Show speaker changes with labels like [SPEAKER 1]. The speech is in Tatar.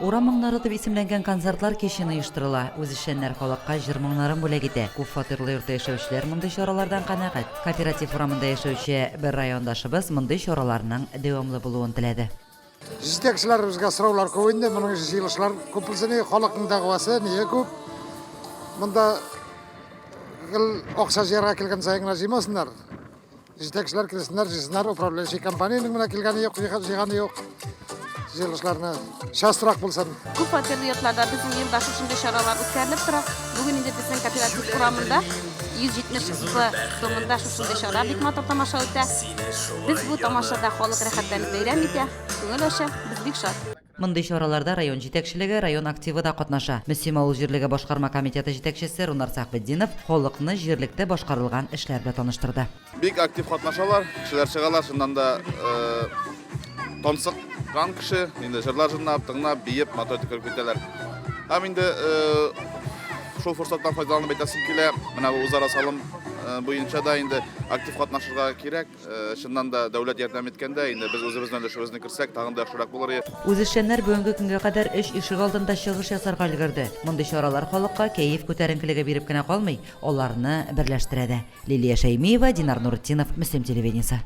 [SPEAKER 1] Урам моңнары дип исемләнгән концертлар кичен оештырыла. Үзешчәннәр халыкка җыр моңнарын бүләк итә. Күп фатирлы йортта яшәүчеләр мондый чаралардан канәгать. Кооператив урамында яшәүче бер райондашыбыз мондый чараларның дәвамлы булуын теләде.
[SPEAKER 2] Җитәкчеләребезгә сораулар күп инде, моның өчен җыелышлар күп булсын иде, халыкның дәгъвасы, ние күп. Монда гел акча җыярга килгән саен генә җыймасыннар. Җитәкчеләр килсеннәр, җыйсыннар, управляющий компаниянең менә килгәне юк, җыйганы юк. Җыелышларны частрак булсын.
[SPEAKER 3] Күп фатирлы йортларда безнең елда шушындый чаралар үткәрелеп тора. Бүген инде безнең кооператив урамында 170 В домында шушындый чара бик матур тамаша үтә. Без бу тамашада халык рәхәтләнеп бәйрәм итә, күңел ача, без бик шат.
[SPEAKER 1] Мондый чараларда район җитәкчелеге, район активы да катнаша. Мөслим авыл җирлеге башкарма комитеты җитәкчесе Рунар Сәхбетдинов халыкны җирлектә башкарылган эшләр белән таныштырды.
[SPEAKER 4] Бик актив катнашалар, кешеләр чыгалар, чыннан да тансыккан кеше, инде җырлар җырлап, тыңлап, биеп, матур итеп кереп китәләр. Һәм инде шул форсаттан файдаланып әйтәсем килә, менә бу үзара салым буенча да инде актив катнашырга кирәк. Чыннан да, дәүләт ярдәм иткәндә, инде без үзебезнең өлешебезне керсәк, тагын да яхшырак булыр иде.
[SPEAKER 1] Үзешчәннәр бүгенге көнгә кадәр өч ишегалдында чыгыш ясарга өлгерде. Мондый чаралар халыкка кәеф күтәренкелеге биреп кенә калмый, аларны берләштерә дә. Лилия Шәймиева, Динар Нуретдинов, Мөслим телевидениесе.